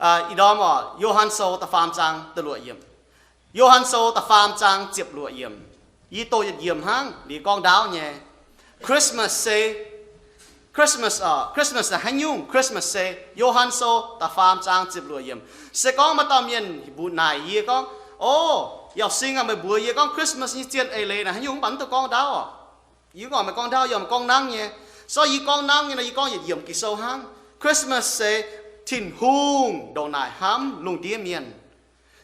Ih ndorm oc, Yo^han Sou da'faam zaang da'luoqc yiemc. Yo^han Sou da'faam zaang ziepc luoqc yiemc. Yie doqc yietc yiemc hnangv, liuz gorngv ndaauv nyei. Christmas se, Christmas, Christmas naaic haaix nyungc? Christmas se, Yo^han Sou da'faam zaang ziepc luoqc yiemc. Se gorngv maaih dauh mienh mbuox naaic yie gorngv, O, Yauh Sing aac, meih mbuox yie gorngv Christmas nyei zien eix leiz naaic haaix nyungc, mv baac mv dungx gorngv ndaauv oc. Yie mv gorngv meih gorngv ndaauv, yie gorngv nangv nyei. So yie gorngv nangv nyei nor, yie gorngv yietc yiemc Ging-Sou hnangv. Christmas se Tin-Hungh ndongc naaic hnamv lungh ndiev mienh,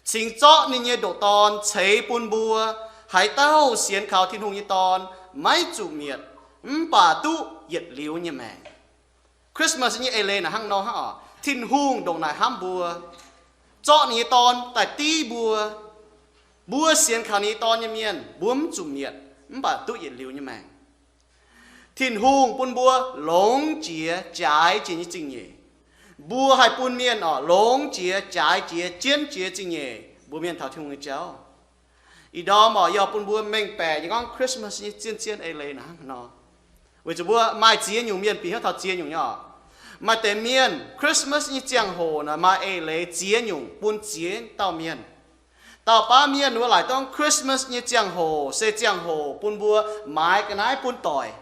cingx zorqv ninh nyei ndoqc Dorn ceix bun mbuo. Haaix dauh sienx kaux Tin-Hungh nyei Dorn maiv zuqc mietc, mv baac duqv yietc liuz nyei maengc. Christmas nyei eix leiz naaic hnangv nor hnangv oc. Tin-Hungh ndongc naaic hnamv mbuo, zorqv ninh nyei Dorn daaih div mbuo. Mbuo sienx kaux ninh nyei Dorn nyei mienh, mbuo mv zuqc mietc, mv baac duqv yietc liuz nyei maengc. Tin-Hungh bun mbuo longx jiex jaaix jiex nyei zingh nyeic. Mbuo haih bun mienh oc longx jiex jaaix jiex jienv jiex zingh nyeic mbuox mienh taux Tin-Hungh nyei jauv. Ih ndorm oc, yie oix bun mbuo mengh baeqc nyei gorngv Christmas nyei zien-zien eix leiz naaic hnangv nor. Weic zuqc mbuo maaih ziex nyungc mienh bieqc hnyouv taux ziex nyungc nyei oc. Maaih deix mienh Christmas nyei ziangh hoc naaic maaih eix leiz ziex nyungc bun ziex dauh mienh. Dauh baav mienh wuov laaic duqv Christmas nyei ziangh hoc se ziangh hoc bun mbuo maaiz ga'naaiv bun doic.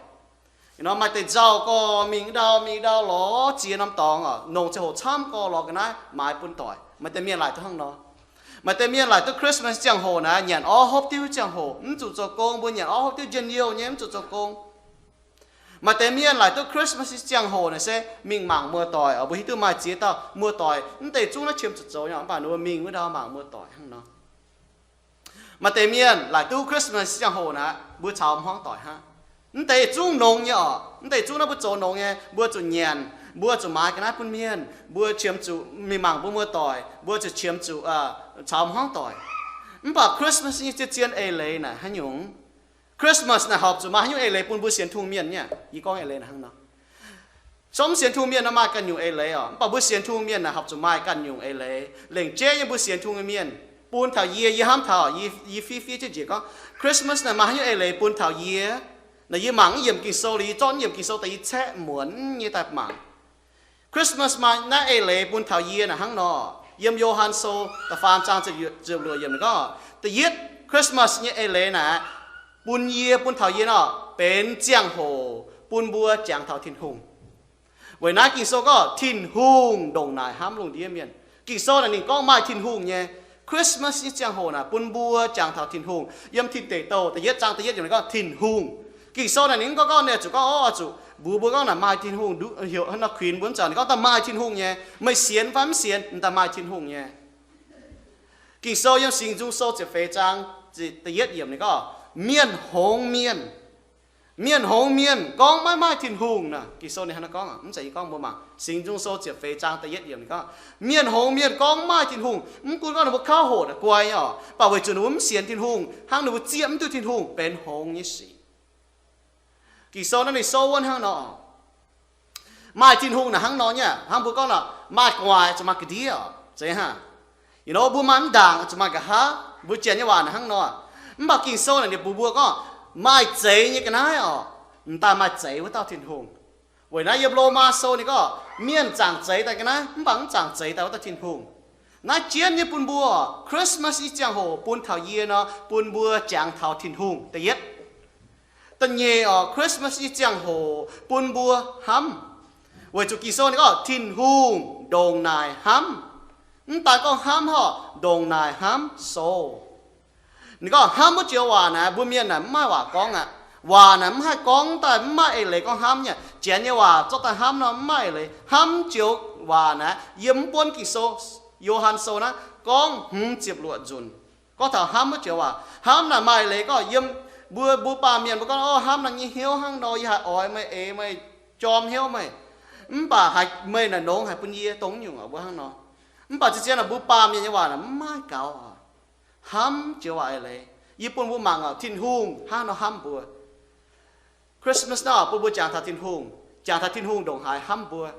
Nor maaih deix nzauh gorx mingh ndau mingh ndau lorz ziex norm dorngx oc, nongc ziangh hoc camv gorx lorz ga'naaiv maaiz bun doic. Maaih deix mienh laaic duqv hnangv nor. Maaih deix mienh laaic duqv Christmas ziangh hoc naaic nyanc orv hopv diuv ziangh hoc, mv zuqc zoux gong, mbuo nyanc orv hopv diuv njien-youh nyei, mv zuqc zoux gong. Maaih deix mienh laaic duqv Christmas ziangh hoc naaic se mingh mangc muoz-doic oc. Mbuo hiuv duqv maaih ziex dauh muoz-doic mv deix zungv naaiv qiemx zuqc zoux nyei, mv baac ninh mbuo mingh wuov ndau mangc muoz-doic hnangv nor. Maaih deix mienh laaic duqv Christmas ziangh hoc naaic mbuo caux hmuangv doic hnangv. Mv deix zungv nongx nyei oc. Mv deix zungv naaiv mbuo zoux nongx nyei, mbuo zuqc nyanc, mbuo zuqc maaiz ga'naaiv bun mienh, mbuo qiemx zuqc mingh mangc mbuo muoz-doic, mbuo zuqc qiemx zuqc caux hmuangv doic. Mv baac Christmas nyei zien-zien eix leiz naaic haaix nyungc? Christmas naaic horpc zuqc maaih haaix nyungc eix leiz bun mbuo sienx Tin-Hungh mienh nyei? Yie gorngv eix leiz naaic hnangv nor. Sou mv sienx Tin-Hungh mienh nor maaih ganh nyungc eix leiz oc. Mv baac mbuo sienx Tin-Hungh mienh naaic horpc zuqc maaih ganh nyungc eix leiz. Lengc jeiv nyei mbuo sienx Tin-Hungh mienh, bun taux yie, yie hnamv taux, yie, yie fiev fiev jienv njiec gorngv, Christmas naaic maaih haaix nyungc eix leiz bun taux yie? Naaic yie mangc mv yiemc Ging-Sou liuz, yie zorqv mv yiemc Ging-Sou daaih yie caeqv muonc nyei daaih mangc. Christmas maaih naaiv eix leiz bun taux yie naaic hnangv nor. Yiem Yo^han Sou da'faam zaang ziepc luoqc yiemc ninh gorngv, da'yietv Christmas nyei eix leiz naaic, bun yie, bun taux yie nor, benx ziangh hoc bun mbuo jangx taux Tin-Hungh. Weic naaiv Ging-Sou gorngv Tin-Hungh ndongc naaic hnamv lungh ndiev mienh. Ging-Sou naaic ninh gorngv maaih Tin-Hungh nyei. Christmas nyei ziangh hoc naaic bun mbuo jangx taux Tin-Hungh. Yiem Tin Deic Douh da'yietv zaang da'yietv yiemc ninh gorngv Tin-Hungh. Ging-Sou naaic ninh mv gorngv, gorngv ninh zuqc gorngv, o, oix zuqc mbuox mbuo gorngv naaic maaih Tin-Hungh, heuc hnangv nor kuinx mbuo mv zeiz. Ninh gorngv daaih maaih Tin-Hungh nyei. Meih sienx fai mv sienx, m'daaih maaih Tin-Hungh nyei. Ging-Sou yiem Singx Nzung Sou ziepc feix zaang da'yietv yiemc ninh gorngv, mienh hngongx mienh, mienh hngongx mienh gorngv maiv maaih Tin-Hungh naaic. Ging-Sou ninh hnangv naaiv gorngv, mv zeiz yie gorngv, mbuo mangc Singx Nzung Sou ziepc feix zaang da'yietv yiemc ninh gorngv, mienh hngongx mienh gorngv mv maaih Tin-Hungh. Mv gunv gorngv ninh mbuo kauv hoqc naaic guai nyei oc, mv baac weic zuqc ninh mbuo mv sienx Tin-Hungh hnangv, ninh mbuo zieqv mv duqv Tin-Hungh, benx hngongx nyei sic. Ging-Sou naaiv ninh souv wuov hnangv nor. Maaih Tin-Hungh naaic hnangv nor nyei, hnangv mbuo gorngv nor, maaih gu'nguaaic zuqc maaih ga'ndiev oc, zeiz hnangv. Ih nor mbuo maaih mv ndaangc zuqc maaih nqa'haav, mbuo janx nyei waac naaic hnangv nor. Mv baac Ging-Sou naaic ninh mbuox mbuo gorngv, maaih zeix nyei ga'naaiv oc, m'daaih maaih zeix wuov dauh Tin-Hungh. Weic naaiv yiem Lomaa Sou ninh gorngv, mienh zaangc zeix daaih ga'naaiv, mv baac mv zaangc zeix daaih wuov dauh Tin-Hungh. Naaiv jienv nyei bun mbuo, Christmas nyei ziangh hoc bun taux yie nor, bun mbuo jangx taux Tin-Hungh da'yietv. Da'nyeic oc, Christmas nyei ziangh hoc bun mbuo hnamv. Weic zuqc Ging-Sou ninh gorngv Tin-Hungh ndongc naaic hnamv. Mv daan gorngv hnamv horpc, ndongc naaic hnamv sou. Ninh gorngv hnamv wuov joux waac naaic, mbuo mienh naaic mv maaih waac gorngv aqv. Waac naaic mv haih gorngv daaih, mv maaih eix leiz gorngv hnamv nyei. Janx nyei waac zorqv daaih hnamv nor mv maaih eix leiz. Hnamv joux waac naaic yiem mv buonv Ging-Sou, Yo^han Sou naaiv gorngv hmz ziepc luoqc nzunc. Gorngv taux hnamv wuov joux waac, hnamv naaic maaih eix leiz gorngv yiem mbuo, mbuo baamh mienh mbuo gorngv, o, hnamv naaiv nyei hnyouv hnangv nor, yie haih oix meih, eix meih, jorm hnyouv meih. Mv baac haiz meih naaic nongx haic bun yie dongh nyungc mbuo hnangv nor. Mv baac zien-zien naaic mbuo baamh mienh nyei waac naaic mv maaih gaux oc. Hnamv joux waac eix leiz, yie bun mbuo mangc oc, Tin-Hungh hnangv nor hnamv mbuo. Christmas naaiv bun mbuo jangx taux Tin-Hungh, jangx taux Tin-Hungh ndongc haaix hnamv mbuo.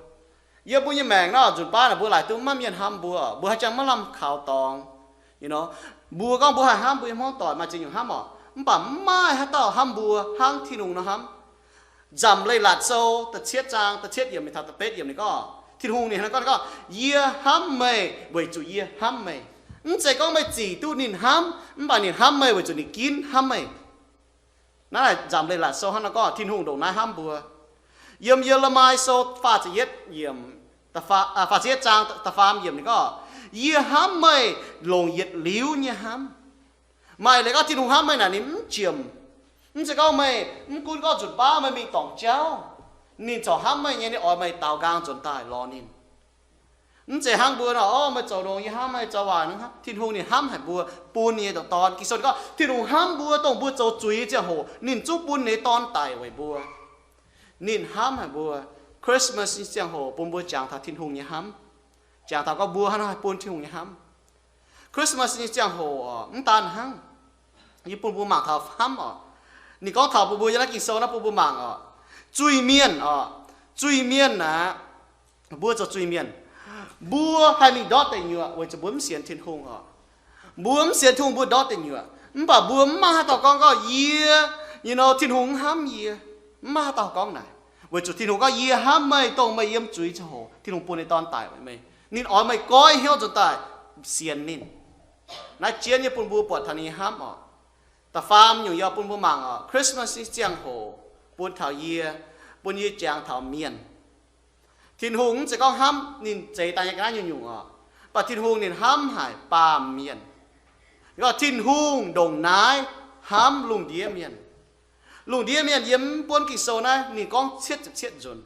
Yiem mbuo nyei maengc naaiv nzunc baav naaic mbuo laaic duqv maiv mienh hnamv mbuo, mbuo haih jangx maiv lamh kaux dorngx. Yie nor, mbuo gorngv mbuo haih hnamv mbuo nyei hmuangv doic, maaih ziex nyungc hnamv oc, mv baac mv maaih haaix dauh hnamv mbuo hnangv Tin-Hungh nor hnamv. Nzamc Leiz-Latc Sou da'cietv zaang da'cietv yiemc mingh taux da'betv yiemc ninh gorngv, Tin-Hungh ninh hnangv gorngv, gorngv, Yie hnamv meih weic zuqc yie hnamv meih. Mv zeiz gorngv meih zic duqv ninh hnamv, mv baac ninh hnamv meih weic zuqc ninh ginv hnamv meih. Naaiv Nzamc Leiz-Latc Sou hnangv nor gorngv Tin-Hungh ndongc naaiv hnamv mbuo. Yiem Ye^le^mi Sou faah ziepc yietv yiemc, faah ziepc yietv zaang da'faam yiemc ninh gorngv, Yie hnamv meih longc yietc liuz nyei hnamv. Maaih leiz gorngv Tin-Hungh hnamv meih naaic ninh mv jiemc. Mv zeiz gorngv meih mv gunv gorngv nzunc baav meih mingh dorngc jauv, ninh corc hnamv meih nyei, ninh oix meih daaux nqaang nzuonx daaih lorz ninh. Mv zeiz hnangv mbuo nor, Orv, meih zoux longx, yie hnamv meih, zoux waaic nor hnangv. Tin-Hungh ninh hnamv haic mbuo, bun ninh nyei Dorn. Ging-Sou gorngv Tin-Hungh hnamv mbuo, dongh mbuo zoux zuiz nyei ziangh hoc ninh zungv bun ninh nyei Dorn daic weic mbuo. Ninh hnamv haic mbuo. Christmas nyei ziangh hoc bun mbuo jangx taux Tin-Hungh nyei hnamv, jangx taux gorngv mbuo hnangv nor haih bun Tin-Hungh nyei hnamv. Christmas nyei ziangh hoc oc, mv daan hnangv, yie bun mbuo mangc taux hnamv oc. Ninh gorngv taux bun mbuo yiem naaiv Ging-Sou naaiv bun mbuo mangc oc, zuiz-mienh oc, zuiz-mienh aqv, mbuo zoux zuiz-mienh, mbuo haih mingh ndortv deic nyuoqc weic zuqc mbuo mv sienx Tin-Hungh oc. Mbuo mv sienx Tin-Hungh mbuo ndortv deic nyuoqc, mv baac mbuo mv maaih haaix dauh gorngv gorngv yie, you know, Tin-Hungh mv hnamv yie. Mv maaih haaix dauh gorngv naaic, weic zuqc Tin-Hungh gorngv, Yie hnamv meih, dongh meih yiem zuiz ziangh hoc Tin-Hungh bun ninh Dorn daic weic meih. Ninh oix meih goiv hnyouv nzuonx daaih sienx ninh. Naaiv jienv nyei bun mbuo buatc taux ninh nyei hnamv oc. Da'faam nyungc yie bun mbuo mangc oc, Christmas nyei ziangh hoc bun taux yie, bun yie jangx taux mienh. Tin-Hungh mv zeiz gorngv hnamv ninh zeix daaih nyei ga'naaiv nyungc-nyungc oc, mv baac Tin-Hungh ninh hnamv haic baamh mienh. Gorngv Tin-Hungh ndongc naaiv hnamv lungh ndiev mienh. Lungh ndiev mienh yiem mv buonv Ging-Sou naaiv ninh gorngv cietv ziepc cietv nzunc.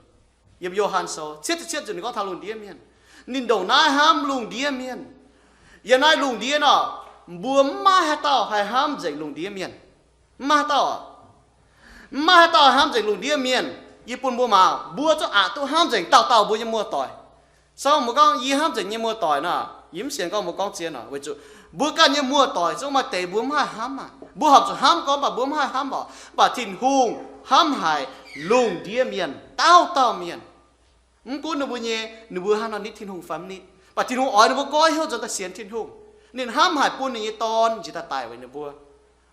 Yiem Yo^han Sou cietv ziepc cietv nzunc ninh gorngv taux lungh ndiev mienh. Ninh ndongc naaiv hnamv lungh ndiev mienh. Yiem naaiv lungh ndiev nor, mbuo mv maaih haaix dauh haih hnamv nzengc lungh ndiev mienh. Mv maaih haaix dauh oc. Mv maaih haaix dauh hnamv nzengc lungh ndiev mienh. Yie bun mbuo mangc, mbuo zungv aqc duqv hnamv nzengc dauh dauh mbuo nyei muoz-doic. Se gorngv mbuo gorngv yie hnamv nzengc nyei muoz-doic nor, yie mv sienx gorngv mbuo gorngv zien oc, weic zuqc mbuo ganh nyei muoz-doic zungv maaih deix mbuo mv haih hnamv aqv. Mbuo horpc zuqc hnamv gorngv, mv baac mbuo mv haih hnamv oc. Mv baac Tin-Hungh hnamv haic lungh ndiev mienh, dauh dauh mienh. Mv gunv ninh mbuo nyei, ninh mbuo hnangv nor nitv Tin-Hungh fai mv nitv, mv baac Tin-Hungh oix ninh mbuo goiv hnyouv nzuonx daaih sienx Tin-Hungh. Ninh hnamv haic bun ninh nyei Dorn njiec daaih daic weic ninh mbuo.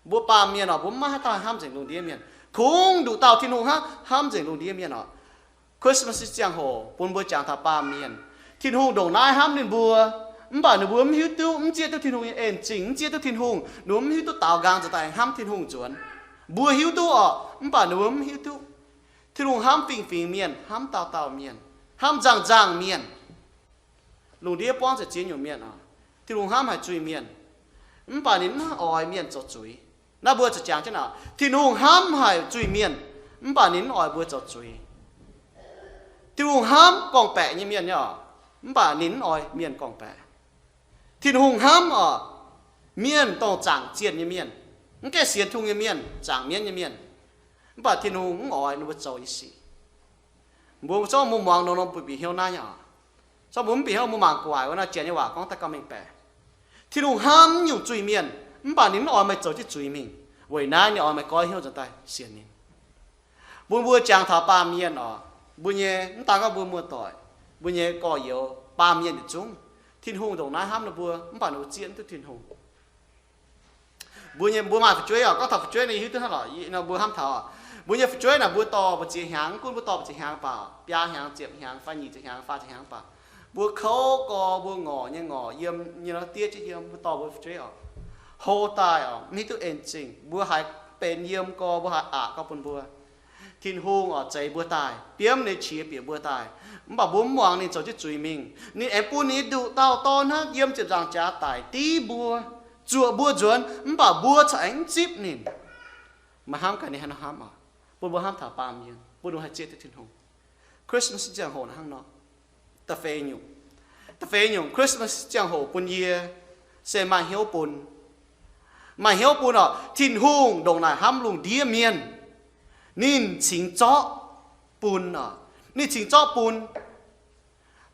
Mbuo baamh mienh oc, mbuo mv maaih haaix dauh hnamv nzengc lungh ndiev mienh. Kungx nduqc dauh Tin-Hungh hnangv hnamv nzengc lungh ndiev mienh oc. Christmas ziangh hoc bun mbuo jangx taux baamh mienh. Tin-Hungh ndongc naaiv hnamv ninh mbuo, mv baac ninh mbuo mv hiuv duqv, mv zieqv duqv Tin-Hungh nyei en zingh, mv zieqv duqv Tin-Hungh, ninh mbuo mv hiuv duqv daaux nqaang nzuonx daaih hnamv Tin-Hungh nzuonx. Mbuo hiuv duqv oc, mv baac ninh mbuo mv hiuv duqv. Tin-Hungh hnamv fingx-fingx mienh, hnamv dauh dauh mienh, hnamv nzangc-nzangc mienh. Lungh ndiev buangv ziex nyungc mienh oc. Tin-Hungh hnamv haic zuiz-mienh, mv baac ninh mv oix mienh zoux zuiz. Naaiv mbuo zuqc jangx jienv oc. Tin-Hungh hnamv haic zuiz-mienh, mv baac ninh mv oix mbuo zoux zuiz. Tin-Hungh hnamv gorngv-baeqc nyei mienh nyei oc, mv baac ninh mv oix mienh gorngv-baeqc. Tin-Hungh hnamv oc, mienh dongh zaangc zienh nyei mienh, mv gaengh sienx Tin-Hungh nyei mienh, zaangc mienv nyei mienh, mv baac Tin-Hungh mv oix ninh mbuo zoux nyei sic. Mbuo zorqv mbuo muangx nor, mbuo bieqc hnyouv naaiv nyei oc. Zorqv mbuo mv bieqc hnyouv, mbuo mangc gu'nguaaic wuov naaiv janx nyei waac gorngv daaih gauh mengh baeqc. Tin-Hungh hnamv nyungc zuiz-mienh, mv baac ninh mv oix meih zoux jienv zuiz mingh. Weic naaiv ninh oix meih goiv hnyouv nzuonx daaih sienx ninh. Bun mbuo jangx taux baamh mienh oc, mbuo nyei, mv daan gorngv mbuo muoz-doic, mbuo nyei gorx-youz, baamh mienh yietc zungv, Tin-Hungh ndongc naaiv hnamv ninh mbuo, mv baac ninh mbuo zieqv mv duqv Tin-Hungh. Mbuo nyei, mbuo maaih fu'jueiv oc, gorngv taux fu'jueiv naaiv hiuv duqv hnangv lorqc, mbuo hnamv taux oc. Mbuo nyei fu'jueiv naaic mbuo dorh mbu'ziex hnyangx, mv gunv mbuo dorh mbu'ziex hnyangx baac, biaa hnyangx, ziepc hnyangx fai nyic ziepc hnyangx, faah ziepc hnyangx baac, mbuo kouv gorx, mbuo ngorc nyei ngorc, yiem nyei nor diev jienv yiem, mbuo dorh mbuo fu'jueiv oc, hlo daaih oc, mv hiuv duqv en zingh, mbuo haiz benx yiem gorx, mbuo haiz aqc gorx bun mbuo. Tin-Hungh oc, zeix mbuo daaih, biomv ninh nyei qiex bieqc mbuo daaih, mv baac mbuo mv muangx ninh, zoux jienv zuiz mingh. Ninh aengx bun ninh nyei nduqc dauh Dorn hnangv yiem ziepc nzaangc jaax daic div mbuo, zuoqc mbuo nzuonx, mv baac mbuo corc aengx mv zipv ninh. Meih hnamv gaax ninh haaix nor hnamv oc, bun mbuo hnamv taux baamh mienh, bun mbuo haih zieqv duqv Tin-Hungh. Christmas ziangh hoc hnangv nor. Da'feix nyungc, da'feix nyungc Christmas ziangh hoc bun yie se maaih hnyouv bun. Maaih hnyouv bun oc. Tin-Hungh ndongc naaic hnamv lungh ndiev mienh, ninh cingx zorqv bun oc. Ninh cingx zorqv bun.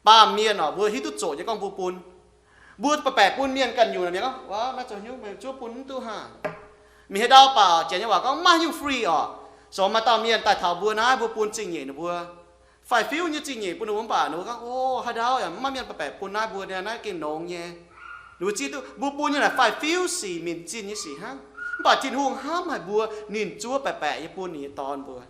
Baamh mienh oc, mbuo hiuv duqv zoqc nyei gorngv mbuo bun. Mbuo baeqc baeqc bun mienh ganh nyungc, mienh gorngv, Wuov, naaiv zoux hnyouv meih zuov bun mv duqv hnangv. Mingh haaix ndau baac janx nyei waac gorngv maaih nyungc free oc. Sou maaih dauh mienh daaih taux mbuo naaiv, mbuo bun zingh nyeic ninh mbuo, faix-fiuv nyei zingh nyeic bun ninh mbuo, mv baac ninh mbuo gorngv, O, haaix ndau yaac mv maaih mienh baeqc baeqc bun naaiv mbuo, naaiv gengh nongx nyei. Ninh mbuo zieqv duqv mbuo bun nyei naaic faix-fiuv sic, minc zinh nyei sic hnangv. Mv baac Tin-Hungh hnamv haic mbuo, ninh zuov baeqc baeqc nyei bun ninh nyei Dorn mbuo.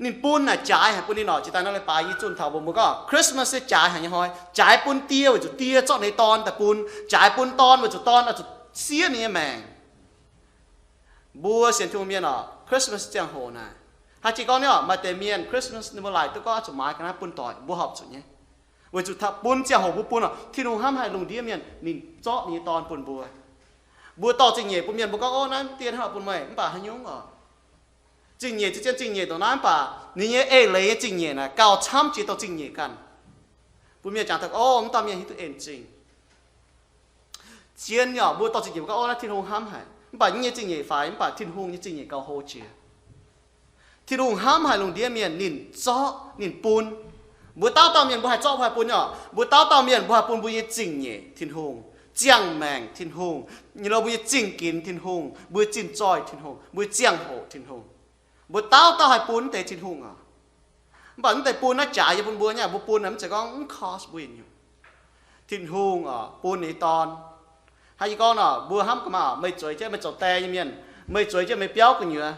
Ninh bun naaic jaaix haic bun ninh orqc. Jiex daaih nor leiz-baaix yie zunh taux mbuo, mbuo gorngv Christmas se jaaix haic nyei hnoi. Jaaix bun Die weic zuqc Die zorqv ninh nyei Dorn daaih bun. Jaaix bun Dorn weic zuqc Dorn oix zuqc siev ninh nyei maengc. Mbuo sienx Tin-Hungh mienh orqc, Christmas ziangh hoc naaic, haaix jiex gorngv nyei orqc, maaih deix mienh Christmas ninh mbuo laaic duqv gorngv oix zuqc maaiz ga'naaiv bun doic, mbuo horpc zuqc nyei. Weic zuqc bun ziangh hoc mbuo bun orqc, Tin-Hungh hnamv haic lungh ndiev mienh, ninh zorqv ninh nyei Dorn bun mbuo. Mbuo dorh zingh nyeic bun mienh, mbuo gorngv, ov, naaiv dien hnangv bun meih, mv baac haaix nyungc orqc, zingh nyeic, ziex zienh zingh nyeic ndongc naaiv, mv baac ninh nyei eix leiz nyei zingh nyeic naaic gauh camv jiex dongh zingh nyeic ganh. Bun mienh jangx daaih, ov, mv dauh mienh hiuv duqv en zingh. Zien nyei orqc, mbuo dorh zingh nyeic mbuo gorngv, ov, naaiv Tin-Hungh hnamv haic, mv baac yie nyei zingh nyeic faix, mv baac Tin-Hungh nyei zingh nyeic gauh hlo jiex. Tin-Hungh hnamv haic lungh ndiev mienh, ninh zorqv, ninh bun. Mbuo dauh dauh mienh mbuo haih zorqv, mbuo haih bun nyei orqc. Mbuo dauh dauh mienh mbuo haih bun mbuo nyei zingh nyeic Tin-Hungh, ziangh maengc Tin-Hungh, nyei lo mbuo nyei zingh ginx Tin-Hungh, mbuo zinh zoih Tin-Hungh, mbuo ziangh hoc Tin-Hungh. Mbuo dauh dauh haih bun deix Tin-Hungh orqc. Mv baac mv deix bun naaiv jaaix yie bun mbuo nyei, mbuo bun naaiv mv zeiz gorngv mv cost mbuo yietc nyungc. Tin-Hungh orqc, bun ninh nyei Dorn. Hnangv yie gorngv nor, mbuo hnamv ga'maah, meih zueiz jienv meih zoux die nyei mienh, meih zueiz jienv meih biauv gu'nyuoz.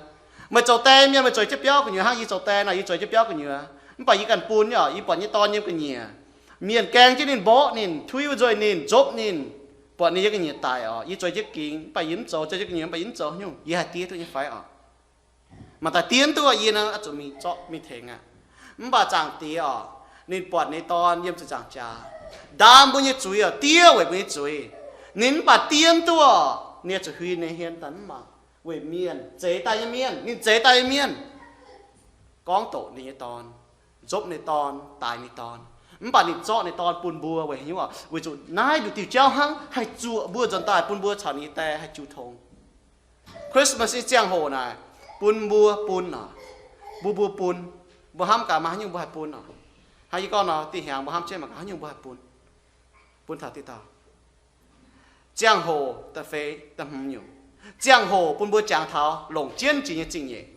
Meih zoux die nyei mienh, meih zueiz jienv biauv gu'nyuoz hnangv yie zoux die nor, yie zueiz jienv biauv gu'nyuoz. Mv baac yie ganh bun nyei orqc, yie buatc nyei Dorn yiem ga'nyiec. Mienh gaeng jienv ninh, mborqv ninh, tuiv wuov nzueiz ninh, nzopv ninh, buatc ninh yiem ga'nyiec daic orqc, yie zueiz jienv gingx, mv baac yie mv zoux, zueiz jienv gu'nyuoz, mv baac yie mv zoux, haaix nyungc, yie haih diev duqv nyei fai orqc? Maaih daaih diev duqv, yie naaiv oix zuqc mingh zorqv mingh tengx aqv. Mv baac Zaangc Diex orqc, ninh buatc ninh nyei Dorn yiem ziepc nzaangc jaax, ndaam mbuo nyei zuiz orqc, diev weic mbuo nyei zuiz. Ninh mv baac diev duqv, ninh zuqc huin ninh hmien daaih mv mangc weic mienh, zeix daaih nyei mienh, ninh zeix daaih nyei mienh gorngv doqc ninh nyei Dorn, nzopv ninh nyei Dorn, daix ninh nyei Dorn. Mv baac ninh zorqv ninh nyei Dorn bun mbuo weic haaix nyungc orqc? Weic zuqc naaiv nduqc diuh jauv hnangv haih zuoqc mbuo nzuonx daaih, bun mbuo caux ninh nyei die haih jiu tong. Christmas nyei ziangh hoc naaic, bun mbuo bun orqc, mbuo mbuo bun. Mbuo hnamv gaax maaih haaix nyungc mbuo haih bun orqc? Hnangv yie gorngv nor, dih hnyangx mbuo hnamv jienv maaih gaax haaix nyungc mbuo haih bun, bun taux diqc dauh. Ziangh hoc da'feix da'hmz nyungc. Ziangh hoc bun mbuo jangx taux longc jienv jiex nyei zingh nyeic.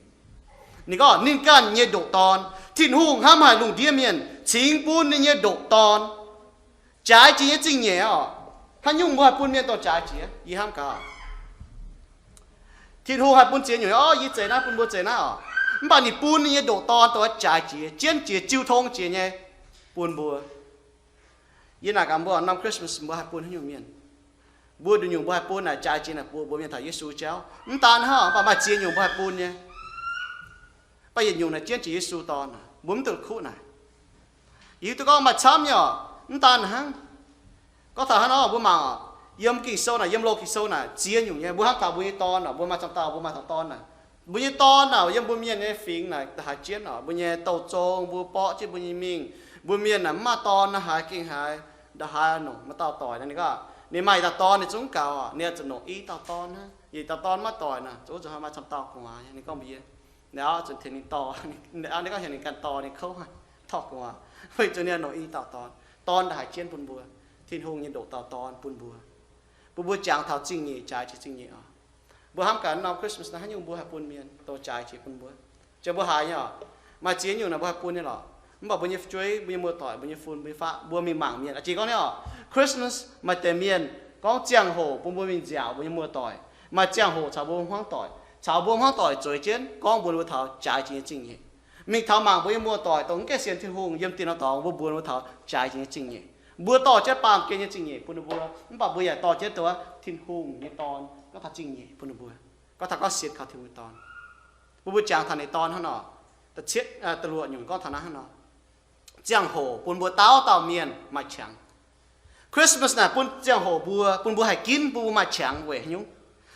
Ninh gorngv ninh ganh nyei ndoqc Dorn. Tin-Hungh hnamv haic lungh ndiev mienh cingx bun ninh nyei ndoqc Dorn jaaix jiex nyei zingh nyeic orqc. Haaix nyungc mbuo haih bun mienh dongh jaaix jiex? Yie hnamv gaax, Tin-Hungh haih bun ziex nyungc orqc, yie zeix naaiv, bun mbuo zeix naaiv orqc. Mv baac ninh bun ninh nyei ndoqc Dorn dongh jaaix jiex, jienv jiex, jiu tong jiex nyei, bun mbuo. Yie naaic gaax mbuo norm Christmas mbuo haih bun haaix nyungc mienh? Mbuo nduqc nyungc mbuo haih bun naaic jaaix jiex naaic, bun mbuo mienh taux Yesu jauv. Mv daan hnangv, mv baac maaih ziex nyungc mbuo haih bun nyei. Mv baac yietc nyungc naaic jienv jiex Yesu Dorn, mbuo mv duqv kuv naaic. Yie hiuv duqv gorngv maaih camv nyei orqc, mv daan hnangv. Gorngv taux hnangv nor mbuo mangc orqc, yiem Ging-Sou naaic, yiem Loz-Ging-Sou naaic ziex nyungc nyei. Mbuo hnamv taux mbuo nyei dorn orqc, mbuo maaih camv dauh mbuo maaih taux dorn naaic. Mbuo nyei dorn naaic yiem mbuo mienh nyei fingx naaic nda'haaix jienv orqc, mbuo nyei douh zong mbuo borqv jienv mbuo nyei mingh. Mbuo mienh naaic mv maaih dorn naaic haaix gengh haaix, nda'haaix nongc maaih dauh doic naaic. Ninh gorngv ninh maaih i dauh dorn ninh zungv gaux orqc, ninh oix zuqc nongc i dauh dorn hnangv. Yietc dauh dorn maiv doic naaic, zuqc zuqc maaih camv dauh gu'nguaaz. Ninh gorngv mbuo yie, ninh auv zuqc tengx ninh dorh, ninh gorngv heuc ninh ganh dorh ninh kouv, torh gu'nguaaz, weic zuqc ninh nongc i dauh dorn. Dorn nda'haaix jienv bun mbuo, Tin-Hungh nyei ndoqc dauh Dorn bun mbuo, bun mbuo jangx taux zingh nyeic, jaaix jiex zingh nyeic oc. Mbuo hnamv gaax norm Christmas naaiv haaix nyungc mbuo haih bun mienh dongh jaaix jiex bun mbuo? Jiex mbuo haiz nyei oc, maaih ziex nyungc naaic mbuo haih bun nyei lorqc. Mv baac mbuo nyei fu'jueiv, mbuo nyei muoz-doic, mbuo nyei fun, mbuo nyei faqv, mbuo mingh mangc mienh. Jiex gorngv nyei oc, Christmas maaih deix mienh gorngv ziangh hoc bun mbuo mingh nziaauc mbuo nyei muoz-doic. Maaih ziangh hoc caux mbuo hmuangv doic, caux mbuo hmuangv doic zueiz jienv gorngv mbuox mbuo taux jaaix jiex nyei zingh nyeic. Mingh taux mangc mbuo nyei muoz-doic dongh mv gaengh sienx Tin-Hungh yiem dien nor dorngx, mbuo mbuox mbuo taux jaaix jiex nyei zingh nyeic. Mbuo dorh jienv baamh gen nyei zingh nyeic bun ninh mbuo, mv baac mbuo yaac dorh jienv dongh Tin-Hungh nyei Dorn gorngv taux zingh nyeic bun ninh mbuo, gorngv taux gorngv sienx kaux Tin-Hungh nyei Dorn. Bun mbuo jangx taux ninh Dorn hnangv nor, da'cietv, da'luoqc nyungc gorngv taux naaiv hnangv nor, ziangh hoc bun mbuo dauh dauh mienh maaih qangx. Christmas naaic bun ziangh hoc mbuo, bun mbuo haih ginv, bun mbuo maaih qangx weic haaix nyungc?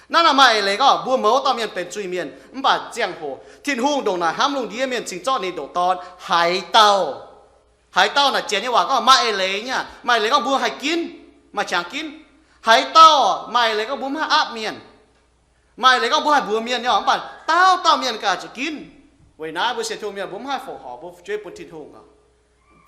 Naaiv nor maaih eix leiz gorngv mbuo mouz dauh mienh benx zuiz-mienh, mv baac ziangh hoc Tin-Hungh ndongc naaic hnamv lungh ndiev mienh cingx zorqv ninh ndoqc Dorn haaix dauh. Haaix dauh naaic janx nyei waac gorngv maaih eix leiz nyei. Maaih eix leiz gorngv mbuo haih ginv, maaih qangx ginv. Haaix dauh maaih eix leiz gorngv mbuo mv haih aapv mienh. Maaih eix leiz gorngv mbuo haih mbuox mienh nyei, mv baac dauh dauh mienh ganh zuqc ginv. Weic naaiv mbuo sienx Tin-Hungh mienh mbuo mv haih fongc horc mbuo fu'jueiv bun Tin-Hungh.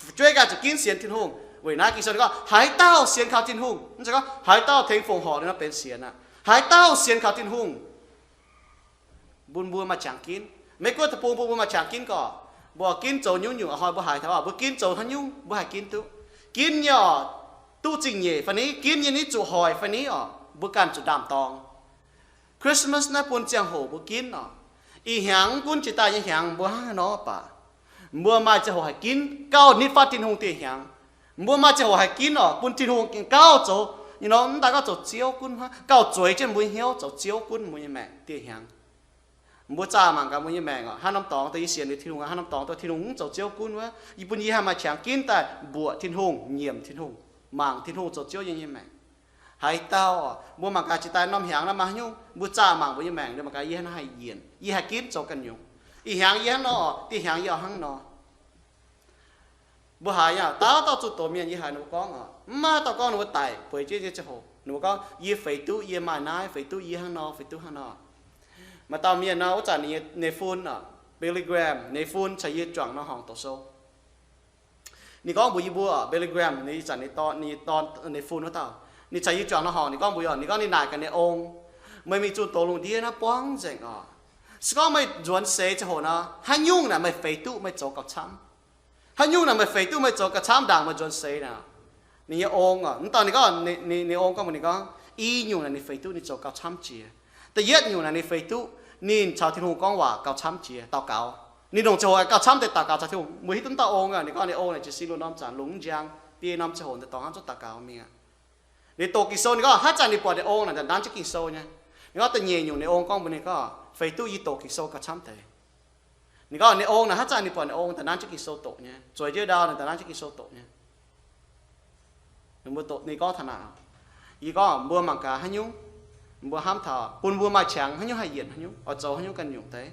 Fu'jueiv ganh zuqc ginv sienx Tin-Hungh. Weic naaiv Ging-Sou gorngv haaix dauh sienx kaux Tin-Hungh, mv zeiz gorngv haaix dauh tengx fongc horc ninh nor benx sienx aqv. Haaix dauh sienx kaux Tin-Hungh, bun mbuo maaih qangx ginv. Mei-Guoqv deic-bung bun mbuo maaih qangx ginv gorqv, mbuo ginv zoux nyungc-nyungc aqv. Hnoi mbuo haiz taux mbuo ginv zoux haaix nyungc mbuo haih ginv duqv. Ginv nyei oc, duqv zingh nyeic fai ni, ginv nyei ni, zuqc hoic fai ni oc, mbuo ganh zuqc ndaam-dorng. Christmas naaiv bun ziangh hoc mbuo ginv oc. Ih hnyangx mv gunv jiex daaih nyei hnyangx mbuo hnangv haaix nor baac, Mbuo maaih ziangh hoc haih ginv gauh nitv fatv Tin-Hungh dieh hnyangx. Mbuo maaih ziangh hoc haih ginv oc, bun Tin-Hungh gauh zoux, you know, mv daaih gorngv zoux Ziouv gunv hnangv, gauh zueiz jienv mbuo nyei hnyouv zoux Ziouv gunv mbuo nyei maengc dieh hnyangx. Mbuo zaah mangc gaax mbuo nyei maengc oc, haaix norm dorngx daaih yie sienx liuz Tin-Hungh, haaix norm dorngx daaih Tin-Hungh mv zoux Ziouv gunv wuov, yie bun yie haih maaih qangx ginv daaih mbuoqc Tin-Hungh, nyiemc Tin-Hungh, mangc Tin-Hungh zoux Ziouv yie nyei maengc. Haaix dauh oc, mbuo mangc gaax jiex daaih norm hnyangx naaiv maaih haaix nyungc, mbuo zaah mangc mbuo nyei maengc, mbuo mangc gaax yie hnangv haaix yienc, yie haih ginv zoux ganh nyungc. Ih hnyangx yie hnangv nor oc, dieh hnyangx yie oix hnangv nor. Mbuo haiz yaac dauh dauh zunh doz mienh, yie haiz ninh mbuo gorngv oc, mv maaih dauh gorngv ninh mbuo daic bueix jienv nyei ziangh hoc ninh mbuo gorngv, yie feix duqv yie maaih naaiv, feix duqv yie hnangv nor, feix duqv hnangv nor. Maaih dauh mienh nor, wuov zanc ninh nyei fun oc, Billy Graham nyei fun caux yie juangc nor horngc doqc sou. Ninh gorngv mbuox yie mbuo oc, Billy Graham ninh ih zanc ninh dorn, ninh dorn, ninh fun wuov dauh, ninh caux yie juangc nor horngc, ninh gorngv mbuox yie oc, ninh gorngv ninh naaic gaax ninh ong, meih mingh zunh doz lungh ndiev naaiv buangv nzengc oc, se gorngv meih nzuonx seix ziangh hoc nor, haaix nyungc naaic meih feix duqv meih zoux gauh camv. Haaix nyungc naaic meih feix duqv meih zoux gauh camv ndaangc meih nzuonx seix naaic. Ninh nyei ong oc, mv dauh ninh gorngv, ninh ong gorngv mbuox ninh gorngv, i nyungc naaic ninh feix duqv ninh zoux gauh camv jiex. Da'yietv nyungc naaic ninh feix duqv ninh caux Tin-Hungh gorngv waac gauh camv jiex, daux gaux. Ninh longc ziangh hoc gauh camv deix daux gaux caux Tin-Hungh. Mbuo hiuv duqv dauh ong aac, ninh gorngv ninh ong naaic jiez sin lungh norm zanc lungh mv njang, biei norm ziangh hoc deix dorngx hnangv zuqc daux gaux mingh aqv. Ninh doqc Ging-Sou, ninh gorngv haaix zanc ninh buatc ninh ong naaic daaih nanv jienv Ging-Sou nyei. Ninh gorngv da'nyeic nyungc ninh ong gorngv mbuox ninh gorngv feix duqv yie doqc Ging-Sou gauh camv deix. Ninh gorngv ninh ong naaic haaix zanc ninh buatc ninh ong daaih nanv jienv Ging-Sou doqc nyei, zueiz jienv ndau naaic daaih nanv jienv Ging-Sou doqc nyei. Ninh mbuo doqc, ninh gorngv taux naaic, yie gorngv mbuo mangc gaax haaix nyungc, mbuo hnamv taux bun mbuo maaih qangx haaix nyungc haih yienc haaix nyungc, oix zoux haaix nyungc ganh nyungc deix.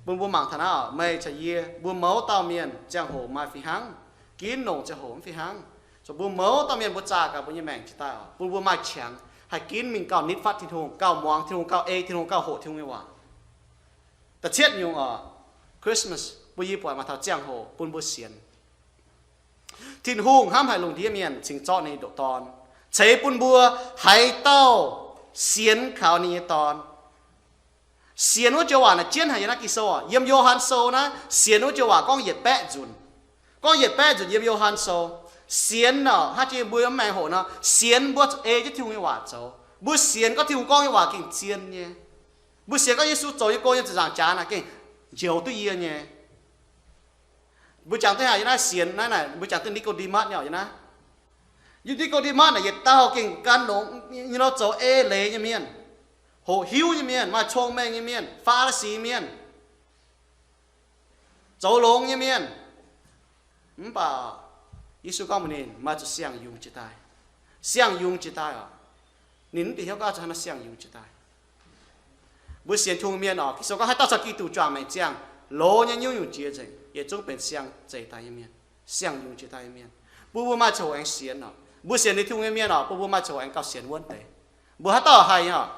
Bun mbuo mangc taux naaiv oc, meih caux yie mbuo mouz dauh mienh ziangh hoc maaih fih hnangv, ginv longc ziangh hoc mv fih hnangv. Zoux mbuo mouz dauh mienh mbuo zaah gaax mbuo nyei maengc jiex daaih oc, bun mbuo maaih qangx haih ginv mingh gauh nitv fatv Tin-Hungh, gauh muangx Tin-Hungh, gauh ei Tin-Hungh, gauh hoqc Tin-Hungh nyei waac. Da'cietv nyungc oc, Christmas bun yie buatc maaih taux ziangh hoc bun mbuo sienx. Tin-Hungh hnamv haic lungh ndiev mienh cingx zorqv ninh ndoqc Dorn, ceix bun mbuo haaix dauh sienx kaux ninh nyei Dorn. Sienx wuov joux waac naaic jienv haic yiem naaiv Ging-Sou oc. Yiem Yo^han Sou naaiv sienx wuov joux waac gorngv yietc baeqv nzunc. Gorngv yietc baeqv nzunc yiem Yo^han Sou. Sienx oc, hnangv jiex mbuo mv maengx hoc nor, sienx mbuo zuqc ei jienv Tin-Hungh nyei waac zoux. Mbuo sienx gorngv Tin-Hungh gorngv nyei waac gengh zien nyei. Mbuo sienx gorngv Yesu zoux nyei gong yiem ziepc nzaangc jaax naaic gengh njoux duqv yie nyei. Mbuo jangx duqv haaix yiem naaiv sienx naaiv naaic, mbuo jangx duqv Ni^ko^nde^matv nyei oc yiem naaiv. Yiem Ni^ko^nde^matv naaic yietc dauh gengh gan longx nyei nor, zoux ei leiz nyei mienh, hoqc hiuv nyei mienh, maaih cong-mengh nyei mienh, Faa^li^si mienh, zoux longx nyei mienh. Mv baac Yesu gorngv mbuox ninh, maaih zuqc siang-yungz jiex daaih. Siang-yungz jiex daaih oc. Ninh mv bieqc hnyouv gorngv zuqc haaix nor siang-yungz jiex daaih. Mbuo sienx Tin-Hungh mienh oc, Ging-Sou gorngv haaix dauh caux Giduc juangc maengc ziangh, loz nyei nyungc-nyungc jiex nzengc, yietc zungv benx siang zeix daaih nyei mienh, siang-yungz jiex daaih nyei mienh. Bun mbuo maaih ziangh hoc aengx sienx oc. Mbuo sienx liuz Tin-Hungh nyei mienh oc, bun mbuo maaih ziangh hoc aengx gauh sienx wuonv deix. Mbuo haaix dauh haih nyei oc?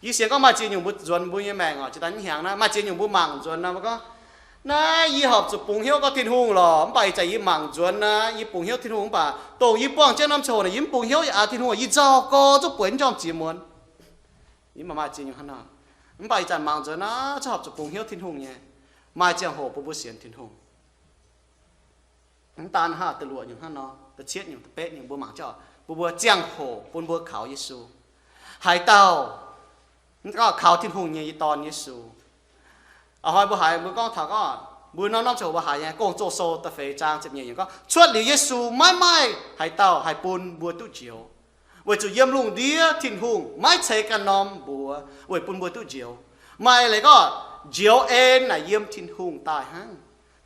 Yie sienx gorngv maaih ziex nyungc mbuo nzuonx mbuo nyei maengc oc, jiex daaih hnyangx naaiv maaih ziex nyungc mbuo mangc nzuonx naaiv, mbuo gorngv, naaiv yie horpc zuqc bungx hnyouv gorngv Tin-Hungh lorqc, mv baac ih zanc yie mangc nzuonx naaiv, yie bungx hnyouv Tin-Hungh, mv baac dongh yie buangh jienv norm ziangh hoc naaic yie mv bungx hnyouv yaac aa Tin-Hungh, yie nzauh gorx zungv bueix njormh ziex muonz. Yie mv baac maaih ziex nyungc hnangv naaic. Mv baac ih zanc mangc nzuonx naaiv, zungv horpc zuqc bungx hnyouv Tin-Hungh nyei. Maaih ziangh hoc bun mbuo sienx Tin-Hungh. Mv daan hnangv da'luoqc nyungc hnangv nor, da'cietv nyungc, da'betv nyungc mbuo mangc jauv, bun mbuo ziangh hoc bun mbuo kaux Yesu. Haaix dauh mv gorngv kaux Tin-Hungh nyei Dorn Yesu. A'hnoi mbuo haiz mbuo gorngv taux gorngv mbuo norm-norm ziangh hoc mbuo haiz nyei, Gong-Zoh sou da'feix zaang ziepc nyeic yiemc gorngv, cuotv liuz Yesu maiv maaih haaix dauh haih bun mbuo duqv njoux, weic zuqc yiem lungh ndiev Tin-Hungh maiv ceix ganh norm mbuox weic bun mbuo duqv njoux. Maaih leiz gorngv njoux en naaic yiem Tin-Hungh daaih hnangv.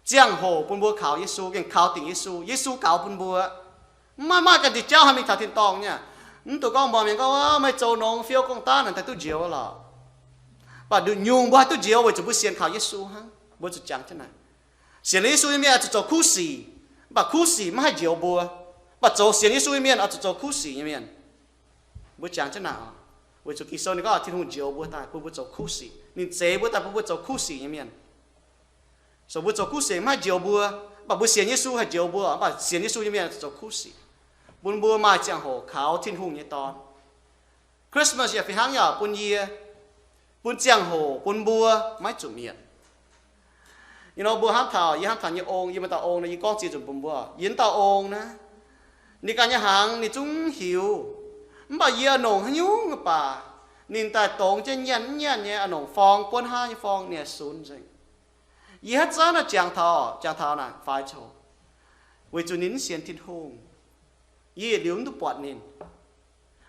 Ziangh hoc bun mbuo kaux Yesu, gengh kaux dingc Yesu, Yesu gaux bun mbuo. Mv maaih maaih ganh diuh jauv haih mingh taux tin-dorngh nyei. Mv dungx gorngv mbuox mienh gorngv, meih zoux nongx fiou gong-daav naaic daaih duqv njoux lorqc. Mv baac nduqc nyungc mbuo haih duqv njoux weic zuqc mbuo sienx kaux Yesu hnangv. Mbuo zuqc jangx jienv naaic. Sienx liuz Yesu nyei mienh oix zuqc zoux kuv sic, mv baac kuv sic maiv haih njoux mbuo. Mv baac zoux sienx Yesu nyei mienh oix zuqc zoux kuv sic nyei mienh. Mbuo jangx jienv naaic oc. Weic zuqc Ging-Sou ninh gorngv Tin-Hungh njoux mbuo daaih bun mbuo zoux kuv sic. Ninh zeix mbuo daaih bun mbuo zoux kuv sic nyei mienh. So mbuo zoux kuv sic maiv haih njoux mbuo, mv baac mbuo sienx Yesu haih njoux mbuo, mv baac sienx Yesu nyei mienh zoux kuv sic, bun mbuo maaih ziangh hoc kaux Tin-Hungh nyei Dorn. Christmas yaac fih hnangv yaac bun yie, bun ziangh hoc bun mbuo maiv zuqc mietc. Yie nor mbuo hnamv taux, yie hnamv taux yie nyei ong, yie maaih dauh ong nor, yie gorngv ziex nzunc bun mbuo, yie wuov dauh ong naaiv, ninh ganh nyei hnaangx ninh zungv hiuv, mv baac yie a'nongc haaix nyungc baac ninh daaih dongz jienv nyanc mv nyanc nyei, a'nongc forng buonv hnangv nyei forng ninh yaac sunx nzengc. Yie haiz zanv naaiv jangx taux, jangx taux naaic faix coux, weic zuqc ninh mv sienx Tin-Hungh. Yie yietc liuz mv duqv buatc ninh,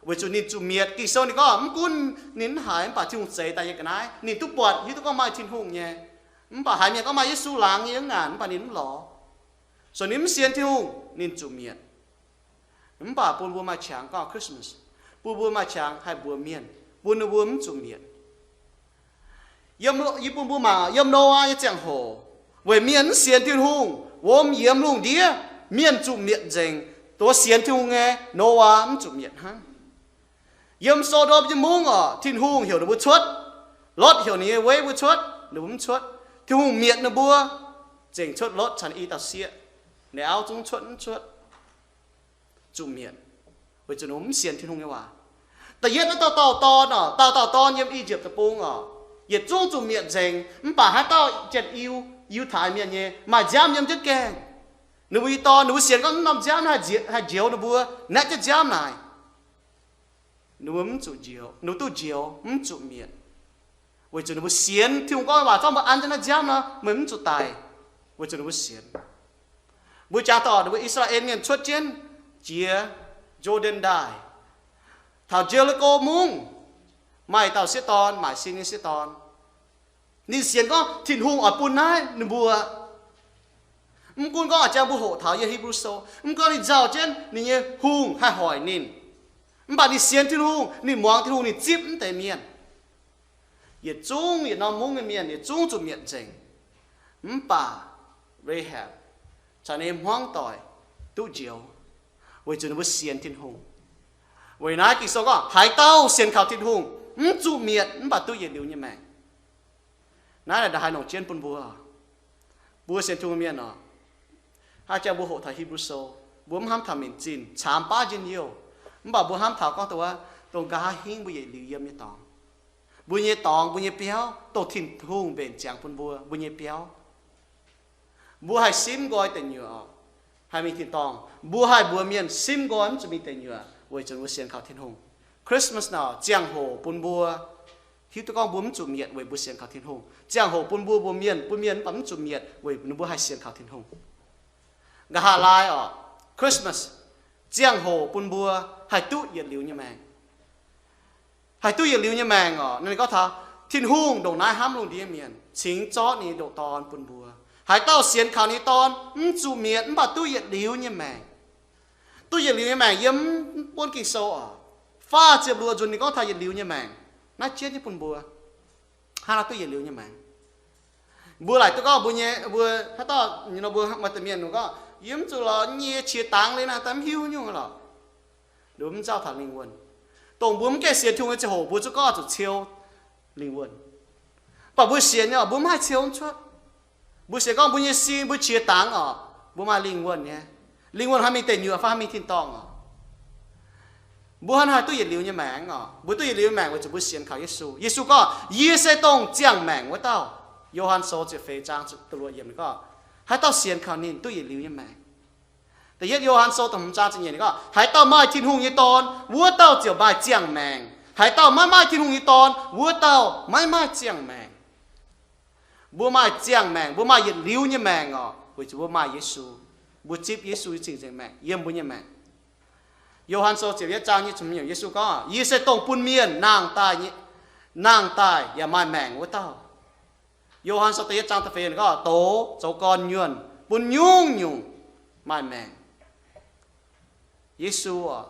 weic zuqc ninh zuqc mietc. Ging-Sou ninh gorngv mv gunv ninh mv haiz mv baac Tin-Hungh zeix daaih yiem ga'naaiv, ninh duqv buatc, hiuv duqv gorngv maaih Tin-Hungh nyei. Mv baac haiz mienh gorngv maaih Yesu laangz nyei wuov ngaanc, mv baac ninh mv lorz. So ninh mv sienx Tin-Hungh, ninh zuqc mietc. Mv baac bun mbuo maaih qangx gorngv Christmas, bun mbuo maaih qangx haih mbuox mienh, bun ninh mbuo mv zuqc mietc. Yiem, yie bun mbuo mangc yiem Noaa nyei ziangh hoc, weic mienh mv sienx Tin-Hungh, wuom yiemx lungh ndiev, mienh zuqc mietc nzengc. Dongh sienx Tin-Hungh nyei Noaa mv zuqc mietc hnangv. Yiem So^ndom nyei mungv oc, Tin-Hungh heuc ninh mbuo cuotv. Lotv heuc ninh nyei weiv mbuo cuotv, ninh mbuo mv cuotv. Tin-Hungh mietc ninh mbuo, zengc cuotv Lotv caux i dauh sieqv. Ninh auv zungv cuotv mv cuotv, zuqc mietc, weic zuqc ninh mbuo mv sienx Tin-Hungh nyei waac. Da'yietv naaiv dauh dauh dorn oc, dauh dauh dorn yiem I^yipv Deic-Bung oc, yietc zungv zuqc mietc nzengc. Mv baac haaix dauh janx-Yiu, Yiutai Mienh nyei, maaih nziaamv yiem jienv gaengh. Ninh mbuo nyei dorn, ninh mbuo sienx gorngv mv norm nziaamv haih njoux ninh mbuo, naetv jienv nziaamv naaic, ninh mbuo mv zuqc njoux, ninh mbuo duqv njoux, mv zuqc mietc. Weic zuqc ninh mbuo sienx Tin-Hungh gorngv nyei waac, zorqv mbuo an jienv naaiv nziaamv nor, meih mv zuqc daic. Weic zuqc ninh mbuo sienx. Mbuo jangx dorh ninh mbuo I^saa^laa^en Mienh cuotv jienv jiex Jor^ndaen Ndaaih, taux Ye^li^ko Mungv, maaih dauh sieqv dorn, maaic sin nyei sieqv dorn. Ninh sienx gorngv Tin-Hungh oix bun naaiv ninh mbuo. Mv gunv gorngv a'jang mbuo hoqc taux yiem Hipv^lu Sou, mv gunv ninh nzauh jienv ninh nyei hungh haih hoic ninh, mv baac ninh sienx Tin-Hungh, ninh muangx Tin-Hungh, ninh zipv mv deix mienh. Yietc zungv yietc norm mungv nyei mienh yietc zungv zuqc mietc nzengc. Mv baac Rahab caux ninh nyei hmuangv doic duqv njoux, weic zuqc ninh mbuo sienx Tin-Hungh. Weic naaiv Ging-Sou gorngv haaix dauh sienx kaux Tin-Hungh mv zuqc mietc mv baac duqv yietc liuz nyei maengc. Naaiv naaic haaix nongc jienv bun mbuo, mbuo sienx Tin-Hungh mienh oc. Haaix jangx mbuo hoqc taux Hipv^lu Sou, mbuo mv hnamv taux minc zinh caamx baav njien-youh, mv baac mbuo hnamv taux gorngv dongh wuov, dongh nqa'haav hingv mbuo yietc liuz yiem nyei dorngx. Mbuo nyei dorngx, mbuo nyei biauv, dongh Tin-Hungh mbenc ziangx bun mbuo, mbuo nyei biauv. Mbuo haih simv nqoi deic nyuoqc oc, haih mingh tin-dorngh. Mbuo haih mbuox mienh simv nqoi mv zuqc mingh deic nyuoqc weic zuqc mbuo sienx kaux Tin-Hungh. Christmas naaic ziangh hoc bun mbuo hiuv duqv gorngv mbuo mv zuqc mietc weic mbuo sienx kaux Tin-Hungh. Ziangh hoc bun mbuo mbuox mienh, bun mienh mv baac mv zuqc mietc weic ninh mbuo haih sienx kaux Tin-Hungh. Nqa'haav laai oc, Christmas, ziangh hoc bun mbuo haih duqv yietc liuz nyei maengc. Haih duqv yietc liuz nyei maengc oc. Naaiv ninh gorngv taux Tin-Hungh ndongc naaiv hnamv lungh ndiev mienh, cingx zorqv ninh nyei ndoqc Dorn bun mbuo. Haaix dauh sienx kaux ninh nyei Dorn, mv zuqc mietc mv baac duqv yietc liuz nyei maengc. Duqv yietc liuz nyei maengc yiem mv buonv Ging-Sou oc, faah ziepc luoqc nzunc ninh gorngv taux yietc liuz nyei maengc. Naaiv jienv jienv bun mbuo, hnangv naaiv duqv yietc liuz nyei maengc. Mbuo laaic duqv gorngv mbuo nyei, mbuo haaix dauh nor mbuo maaih deix mienh gorngv, yie mv zuqc lorz nyei qiex dangx liuz naaiv daaih mv hiuv nyungc lorqc. Mbuo mv nzauh taux lingh wuonh. Dongh mbuo mv gaengh sienx Tin-Hungh nyei ziangh hoc mbuo zungv gorngv zuqc ciou lingh wuonh. Mv baac mbuo sienx nyei oc, mbuo mv haih ciou mv cuotv. Mbuo sienx gorngv mbuo nyei sin mbuo qiex dangx oc, mbuo maaih lingh wuonh nyei. Lingh wuonh haih mingh deic nyuoqc fai haih mingh tin-dorngh oc. Mbuo hnangv haih duqv yietc liuz nyei maengc oc. Mbuo duqv yietc liuz nyei maengc weic zuqc mbuo sienx kaux Yesu. Yesu gorngv, yie se dongh ziangh maengc wuov dauh. Yo^han Sou ziepc feix zaang da'luoqc yiemc ninh gorngv, haaix dauh sienx kaux ninh duqv yietc liuz nyei maengc. Da'yietv Yo^han Sou da'hmz zaang ziepc nyeic ninh gorngv, haaix dauh maaih Tin-Hungh nyei Dorn, wuov dauh ziouc maaih ziangh maengc. Haaix dauh maiv maaih Tin-Hungh nyei Dorn, wuov dauh maiv maaih ziangh maengc. Mbuo maaih ziangh maengc, mbuo maaih yietc liuz nyei maengc oc, weic zuqc mbuo maaih Yesu. Mbuo zipv Yesu nyei cing-nzengc maengc yiem mbuo nyei maengc. Yo^han Sou ziepc yietv zaang nyei, Yesu gorngv, yie se dongh bun mienh nangh daaih nyei, nangh daaih yaac maaih maengc wuov dauh. Yo^han Sou da'yietv zaang da'feix ninh gorngv, doz zoux gorn nyuonh bun nyungc-nyungc maaih maengc. Yesu oc,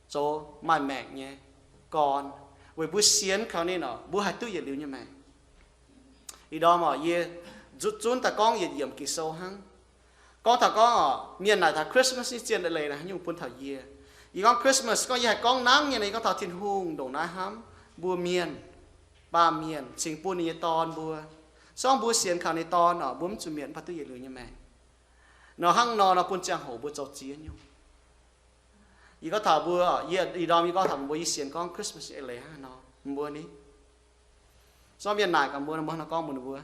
zoux maaih maengc nyei gorn, weic mbuo sienx kaux ninh oc, mbuo haih duqv yietc liuz nyei maengc. Ih ndorm oc, yie zutv zunv daaih gorngv yietc yiemc Ging-Sou hnangv. Gorngv taux gorngv oc, mienh naaic taux Christmas nyei zien leiz naaic haaix nyungc bun taux yie. Yie gorngv Christmas gorngv yie haih gorngv nangv nyei nor, yie gorngv taux Tin-Hungh ndongc naaiv hnamv mbuo mienh, baamh mienh cingx bun ninh nyei Dorn mbuo. Se gorngv mbuo sienx kaux ninh Dorn oc, mbuo mv zuqc mietc mv baac duqv yietc liuz nyei maengc. Nor hnangv nor nor bun ziangh hoc mbuo zoux ziex nyungc. Yie gorngv taux mbuo, yie ih ndorm yie gorngv taux mbuo, yie sienx gorngv Christmas eix leiz hnangv nor mbuo ni. Se gorngv mienh naaic gaax mbuo, mbuo hnangv nor gorngv mbuox ninh mbuo,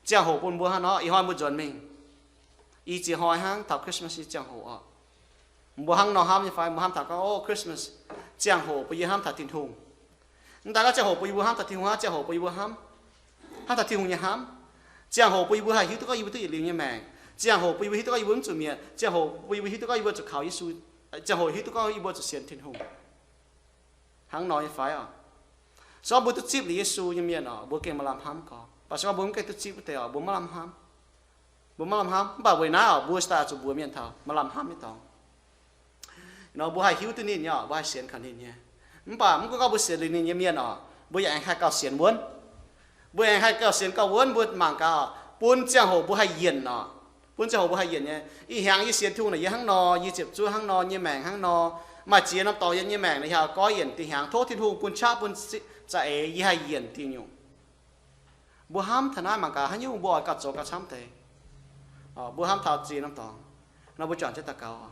ziangh hoc bun mbuo hnangv nor, ih hnoi mbuo nzuonx mingh, i ziex hnoi hnangv taux Christmas nyei ziangh hoc oc. Mbuo hnangv nor hnamv nyei fai? Mbuo hnamv taux gorngv, o, Christmas, ziangh hoc bun yie hnamv taux Tin-Hungh. Mv daaih gorngv ziangh hoc bun yie mbuo hnamv taux Tin-Hungh hnangv, ziangh hoc bun yie mbuo hnamv, hnamv taux Tin-Hungh nyei hnamv. Ziangh hoc bun yie mbuo haih hiuv duqv gorngv yie mbuo duqv yietc liuz nyei maengc. Ziangh hoc bun yie mbuo hiuv duqv gorngv yie mbuo mv zuqc mietc. Ziangh hoc bun yie mbuo hiuv duqv gorngv yie mbuo zuqc kaux Yesu. Ziangh hoc hiuv duqv gorngv yie mbuo zuqc sienx Tin-Hungh. Hnangv nor nyei fai oc? Se gorngv mbuo duqv zipv liuz Yesu nyei mienh oc, mbuo gengh maaih lamh hnamv gorx. Mv baac se gorngv mbuo mv gaengh duqv zipv wuov deix oc, mbuo maiv lamh hnamv. Mbuo maiv lamh hnamv. Mv baac weic naaiv oc, mbuo stak zuqc mbuox mienh taux maaih lamh hnamv nyei dorngx. Nor mbuo haih hiuv duqv ninh nyei oc, mbuo haih sienx kaux ninh nyei. Mv baac mv gunv gorngv mbuo sienx liuz ninh nyei mienh oc, mbuo yaac aengx haih gauh sienx wuonv. Mbuo aengx haih gauh sienx gauh wuonv. Mbuo mangc gaax, bun ziangh hoc mbuo haih yienc oc. Bun ziangh hoc mbuo haih yienc nyei. Ih hnyangx yie sienx Tin-Hungh naaic, yie hnangv nor, yie ziepc zuoqv hnangv nor, nyei maengc hnangv nor, maaih ziex norm dorngx yiem nyei maengc naaic, yie haih goiv yienc dinh hnyangx. Tov Tin-Hungh bun qaqv bun za'eix yie haih yienc dinh nyungc. Mbuo hnamv taux naaiv, mangc gaax haaix nyungc mbuo oix gauh zoux gauh camv deix. Mbuo hnamv taux ziex norm dorngx nor, mbuo juangc jienv daux gaux.